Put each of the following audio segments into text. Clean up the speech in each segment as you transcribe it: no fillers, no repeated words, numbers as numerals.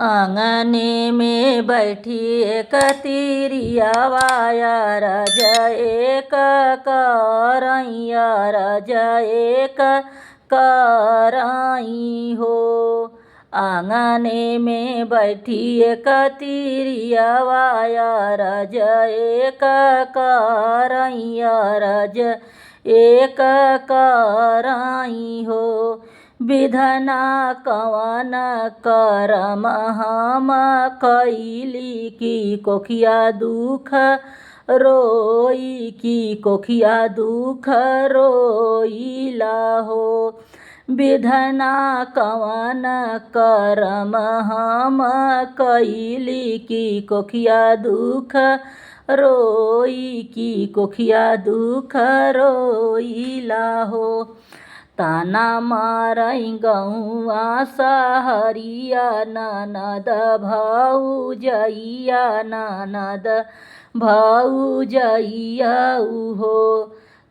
आंगने में बैठी एक तिरियावा रज एक करैया रज एक करई हो। आंगने में बैठी एक तिरियावा रज एक करैया रज एक करई हो। विधना कवन करम हम कैली की कोखिया दुख रोई की कोखिया दुख रोईला हो। विधना कवन करम हम कैली की कोखिया दुख रोई की कोखिया दुख रोईला हो। ताना मारई गौआ सहरिया ननद भौजैया ननद भौजैया हो।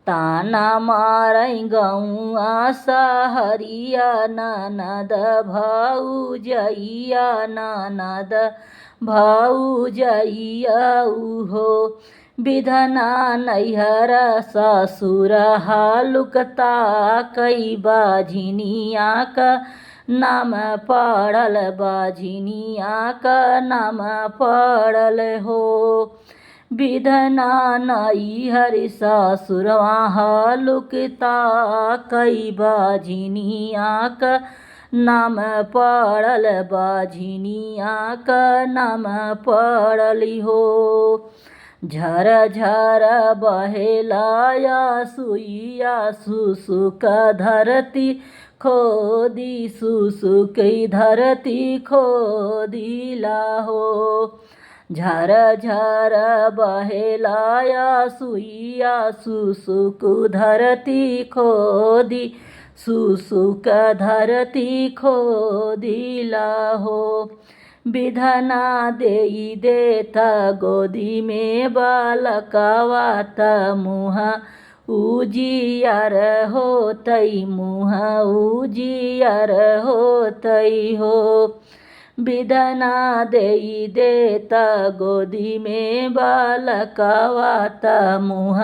ताना मारई गौआ सहरिया ननद भौजैया ननद भौजैया हो। विधना नैहर ससुर हालुकता कई बाझिनिया क नाम पड़ल बाझिनिया क नाम पड़ल हो। विधना नैहर ससुरवा हलुकता कई बाझिनिया क नाम पड़ल बाझिनिया क नाम पड़ल हो। झर झर बहेलाया सुइया सुसुक धरती खोदी सुसुक धरती खोदिला हो। झर झर बहेलाया सुइया सुसुक धरती खोदी सुसुक धरती खोदिला हो। विधना देई देत गोदी में बालकवा त मुँह उजियर होतई मुँह उजियर होतई हो। विधना देई देत गोदी में बालकवा त मुँह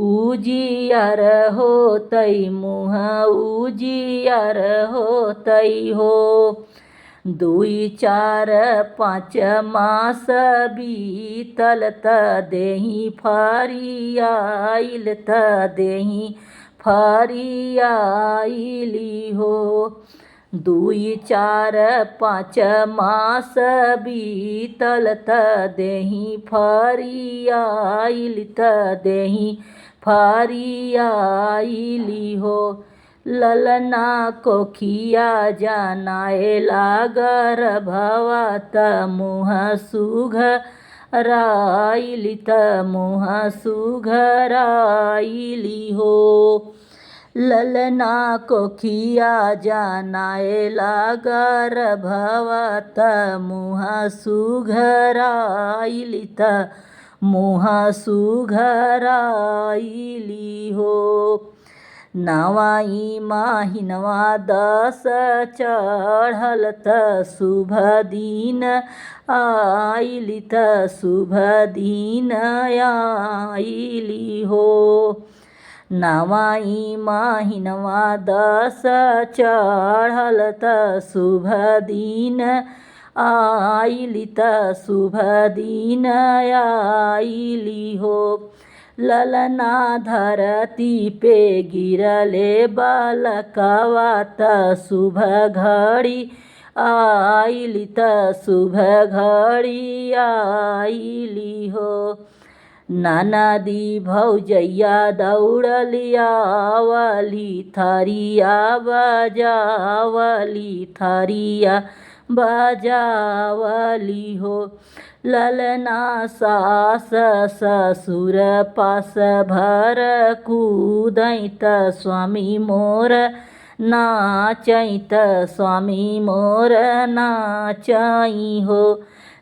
उजियर होतई मुँह उजियर होतई हो। दुई चार पाँच मास बीतल त देही फरियाइल त देही फरियाइली हो। दुई चार पाँच मास बीतल त देही फरियाइल त देही फरियाइली हो। ललना कोखिया जनाए लागर भवा त मुँह सुघराइली त मुँह सुघराइली हो। ललना कोखिया जनाए लागर भवा त मुँह सुघराइली त मुँह सुघराइली हो। नवाई महिनवा दस चढ़ल त शुभ दिन आइली त शुभ दिन आइली हो। नवाई महिनवा दस चढ़ल त शुभ दिन आइली त शुभ दिन आइली हो। ललना धरती पे गिरले बालकवा त शुभ घड़ी आइली त शुभ घड़ी आइली हो। ननदी भौजैया दौड़ली आवली थरिया बजावली थरिया बजावली हो। ललना सास ससुर पास भर कूदै त स्वामी मोर नाचै त स्वामी मोर नाचई हो।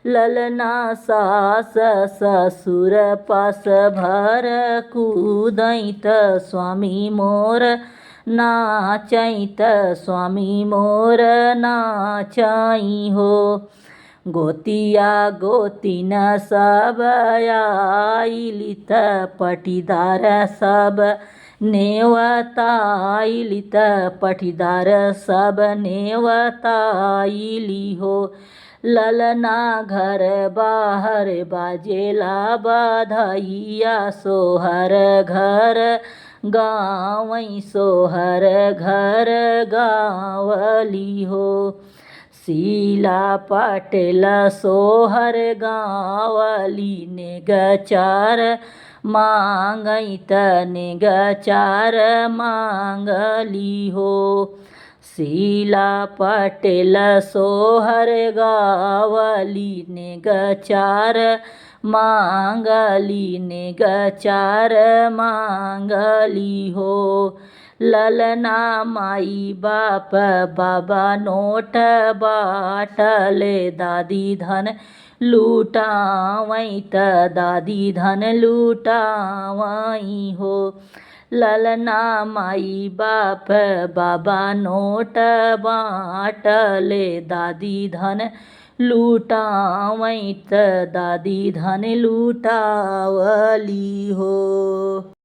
ललना सास ससुर पास भर कूदै त स्वामी मोर नाचई त स्वामी मोर नाचई हो। गोतिया गोतिन सब आइली त पटीदार सब नेवताइली त पटीदार सब नेवताइली हो। ललना घर बाहर बाजेला बधैया सोहर घर गावई सोहर घर गावली हो। शीला पटेल सोहर गावली नेगचार मांगई त नेगचार मांगली हो। शीला पटेल सोहर गावली नेगचार मांगली नेगचार मांगली हो। ललना माई बाप बाबा नोट बाटले दादी धन लूटावई त दादी धन लूटावई हो। ललना माई बाप बाबा नोट बाटले दादी धन लूटावई त दादी धन लूटावली हो।